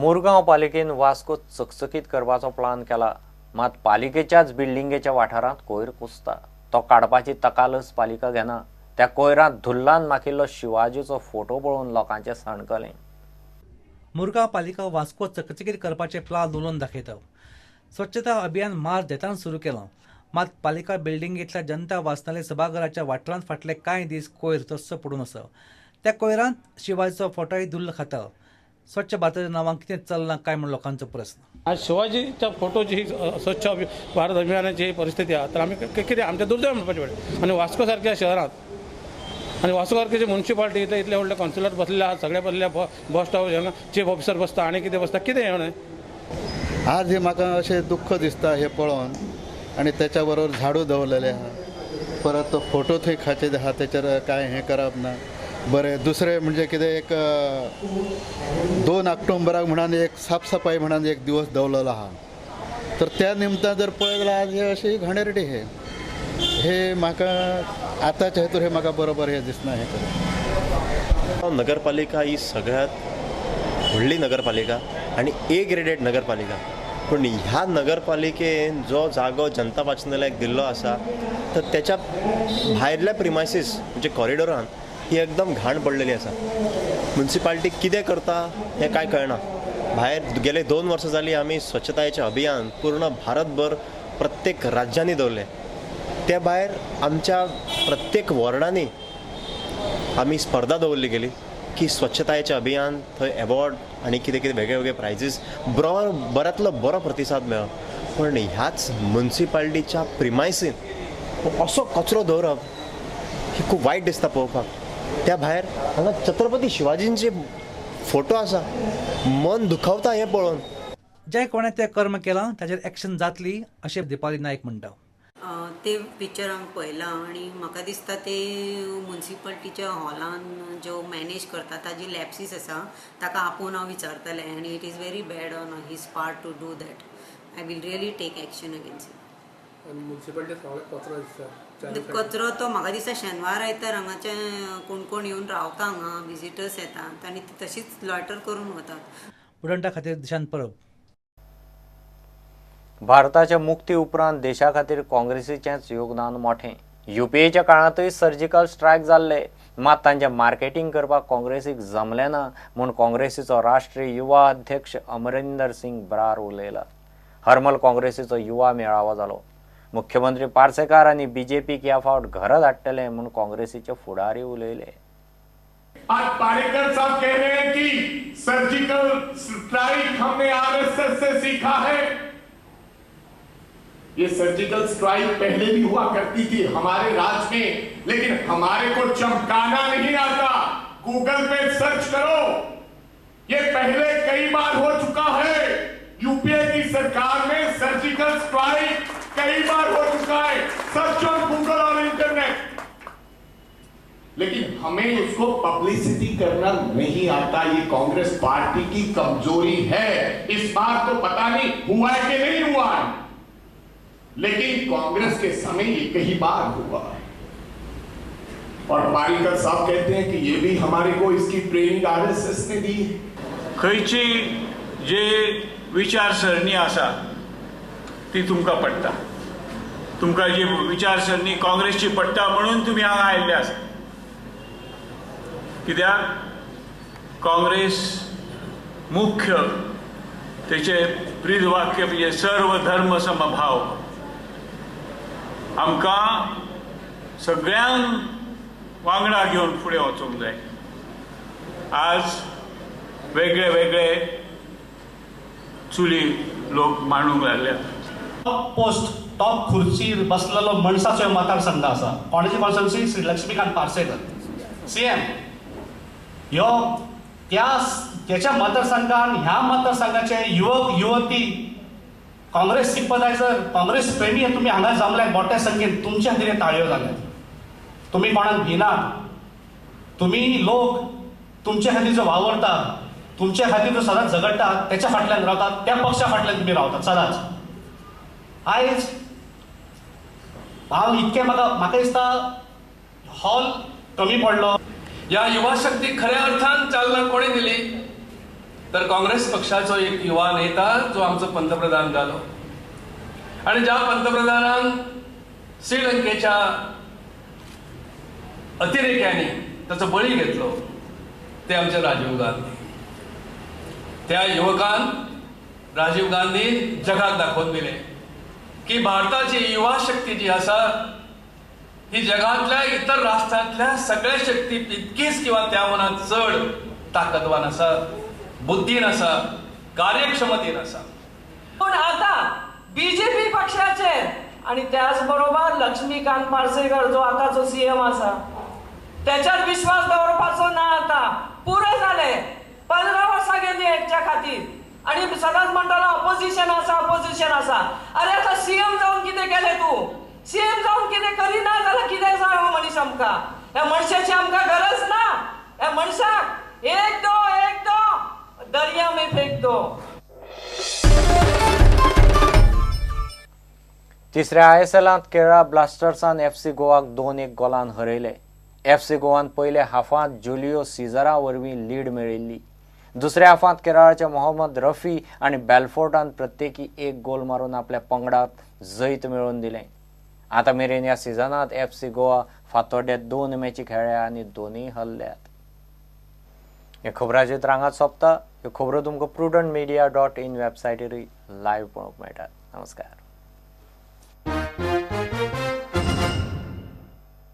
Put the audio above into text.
मुरगांव पालिकेन वास्को चकचकीत करपाचो प्लान केला, मात पालिकेच्याच बिल्डिंगेच्या वाठारांत कोयर कुसता, तो काडपाची तकालस पालिका घेना। त्या कोयरांत धुल्लान माखिल्लो शिवाजीचो फोटो पळोवन लोकांचें सणकलें। मुरगांव पालिका वास्को चकचकीत करपाचे प्लान उलोवन दाखयता। स्वच्छता अभियान मार्च देतान सुरू केलां, मात पालिका बिल्डिंगेंतल्या जनता वाचनालय सभाघराच्या वाठारांत फाटले कांय दीस कोयर तस्सो पडून आसा। त्या कोयरांत शिवाजीचो फोटोय धुल्ल खाता। स्वच्छ भारताच्या नांवान कितें चल्लां काय म्हूण लोकांचो प्रस्न। आज शिवाजीच्या फोटोची ही स्वच्छ भारत अभियानाची ही परिस्थिती आहा, तर आमी कितें आमचें दुर्दैव म्हणपाचें पडलें। आनी वास्को सारक्या शहरांत आनी वास्को सारके जे म्युनिसिपालिटी इतले इतले व्हडले कावन्सिलर बसलेले आहात, सगळे बसले, बस स्टॉप चीफ ऑफिसर बसता आनी कितें बसता कितें हें। आज हे म्हाका अशें दुख्ख दिसता हें पळोवन, आनी तेच्या बरोबर झाडू दवरलेलें आहा, परत तो फोटो थंय खाचे आहा तेचेर कांय हें करप ना। बरें, दुसरें म्हणजे कितें एक 2 ऑक्टोबराक म्हणून एक साफसफाई म्हणून एक दिवस दवरलेलो आहा, तर त्या निमतान जर पळयत जाल्यार आज हे अशी घाणेरडी हे हे म्हाका आतांच्या हेतूर हे म्हाका बरोबर हे दिसना। हें कर नगरपालिका ही सगळ्यात व्हडली नगरपालिका आनी ए ग्रेडेड नगरपालिका, पूण ह्या नगरपालिकेन जो जागो जनता वाचनालयाक दिल्लो आसा तर त्याच्या भायल्या प्रिमायसीस म्हणजे कॉरिडोरान ही एकदम घाण पडलेली आसा। म्युनिसिपालिटी कितें करता हें कांय कळना। भायर गेले 2 वर्सां जालीं आमी स्वच्छतायेचें अभियान पूर्ण भारतभर प्रत्येक राज्यांनी दवरलें। त्या भायर आमच्या प्रत्येक वॉर्डांनी आमी स्पर्धा दवरली गेली की स्वच्छतायेचें अभियान थंय एवॉर्ड आनी कितें कितें वेगळे वेगळे प्रायजीस बरो बऱ्यांतलो बरो प्रतिसाद मेळ्ळो। पण ह्याच म्युनिसिपालिटीच्या प्रिमायसीन असो कचरो दवरप ही खूब वायट दिसता पळोवपाक। त्या भायर हांगा छत्रपती शिवाजींचे फोटो आसा, मन दुखावता हें पळोवन। जे कोणें तें कर्म केलां ताचेर एक्शन जातली अशें दीपाली नायक म्हणटा। ते पिक्चर हांवें पळयलां आनी म्हाका दिसता ते म्युनिसिपालिटीच्या हॉलान जो मॅनेज करता ताजी लॅप्सीस आसा, ताका आपोवन हांव विचारतलें आनी it is very bad on his part to do that. I will really take action against it. कचरो तो म्हाका दिसता शेनवार आयतार हांगाचे कोण कोण येवन रावता, हांगा विजिटर्स येतात आनी ते तशीच लॉयटर करून वतात। उडंटा खातीर दिशांत परब। भारताच्या मुक्ती उपरांत देशा खातीर काँग्रेसीचेंच योगदान मोठें। युपीएच्या काळांतूय सर्जिकल स्ट्रायक जाल्ले, मात तांचें मार्केटिंग करपाक काँग्रेसीक जमलें ना म्हूण काँग्रेसीचो राष्ट्रीय युवा अध्यक्ष अमरिंदर सिंग ब्रार उलयला। हरमल काँग्रेसीचो युवा मेळावो जालो। मुख्यमंत्री पार्सेकार आनी बीजेपीक ह्या फावट घरा धाडटले म्हूण काँग्रेसीचे फुडारी उलयले। आज पारेकर साहब कह रहे हैं कि सर्जिकल स्ट्राइक हमने आरएसएस से सीखा है। ये सर्जिकल स्ट्राइक पहले भी हुआ करती थी हमारे राज्य में, लेकिन हमारे को चमकाना नहीं आता। गूगल पे सर्च करो, ये पहले कई बार हो चुका है। यूपीए की सरकार में सर्जिकल स्ट्राइक कई बार हो चुका है, सर्च ऑन गूगल और इंटरनेट। लेकिन हमें उसको पब्लिसिटी करना नहीं आता, ये कांग्रेस पार्टी की कमजोरी है। इस बार तो पता नहीं हुआ है कि नहीं हुआ है, लेकिन कांग्रेस के समय ये कई बार हुआ है। और पारिकर साहब कहते हैं कि ये भी हमारे को इसकी ट्रेनिंग आरएसएस ने दी है। खंयची जे विचारसरणी आसा ती तुमकां पडटा, तुमकां जी विचारसरणी काँग्रेसची पडटा म्हणून तुमी हांगा आयिल्ले आसा। कित्याक काँग्रेस मुख्य तेचे ब्रीदवाक्य म्हणजे सर्व धर्म समभाव। आमकां सगळ्यांक वांगडा घेवन फुडें वचूंक जाय। आज वेगळे वेगळे चुली लोक मांडूंक लागल्यात। टॉप पोस्ट टॉप खुर्चीर बसलेलो मनशाचो मतदारसंघ आसा। कोणाची कॉन्स्टिट्युएन्सी? श्री लक्ष्मीकांत पार्सेकर सीएम ह्यो त्या त्याच्या मतदारसंघान ह्या मतदारसंघाचे युवक युवती काँग्रेस सिंपथायझर काँग्रेस प्रेमी तुमी हांगा जमल्यात मोठ्या संख्येन, तुमच्या खातीर ताळयो जाल्यात। तुमी कोणाक भिनात, तुमी लोक तुमच्या खातीर जो वावरता, तुमच्या खातीर जो सदांच झगडटा त्याच्या फाटल्यान रावतात, त्या पक्षा फाटल्यान तुमी रावतात सदांच। आयज हांव इतकें म्हाका दिसता हॉल कमी पडलो। या युवा शक्ती खऱ्या अर्थान चालना कोणी दिली? तर काँग्रेस पक्षाचो एक युवा नेता जो आमचो पंतप्रधान जालो आणि ज्या पंतप्रधानान श्रीलंकेच्या अतिरेक्यांनी ताचो बळी घेतलो ते आमचे राजीव गांधी. त्या युवकान राजीव गांधीन जगाक दाखोवन दिले की भारताची युवा शक्ती जी आसा ही जगातल्या इतर राष्ट्रांतल्या सगळ्या शक्ती इतकीच किंवा त्याहून चड ताकदवान आसा, बुद्धीन आसा, कार्यक्षमतेन आसा. पण आता बीजेपी पक्षाचे आणि त्याचबरोबर लक्ष्मीकांत पार्सेकर जो आताचो सीएम आसा त्याच्यात विश्वास दवरपाचो ना. आता पुरो जाले 15 वर्सां गेली हेच्या खातीर आणि सदांच म्हणटालो अपोजिशन आसा, अपोजिशन आसा. अरे आता सीएम जावन कितें केलें तूं? सीएम जावन कितें करिना जाल्यार कितें जाय हो मनीस आमकां? ह्या मनशाची आमकां गरज ना. ह्या मनशाक एक दो दर्या में फेक दो. तिसऱ्या आयएसएलांत केरळा ब्लास्टर्सान एफसी गोवाक 2-1 गोलान हरयले. एफसी गोवान पयल्या हाफांत जुलियो सिजरा वरवीं लीड मेळिल्ली. दुसऱ्या हाफांत केरळाचे मोहम्मद रफी आनी बेलफोर्टान प्रत्येकी 1 गोल मारून आपल्या पंगडाक जैत मेळोवन दिलें. आतां मेरेन ह्या सिजनांत एफसी गोवा फातोड्ड्यात 2 मॅची खेळ्ळ्या आनी 2 हरल्यात. ह्या खबराचेर रांगात सोंपता. ह्यो खबरो तुमकां prudentmedia.in वेबसायटीरूय लायव्ह पळोवंक मेळटात. नमस्कार.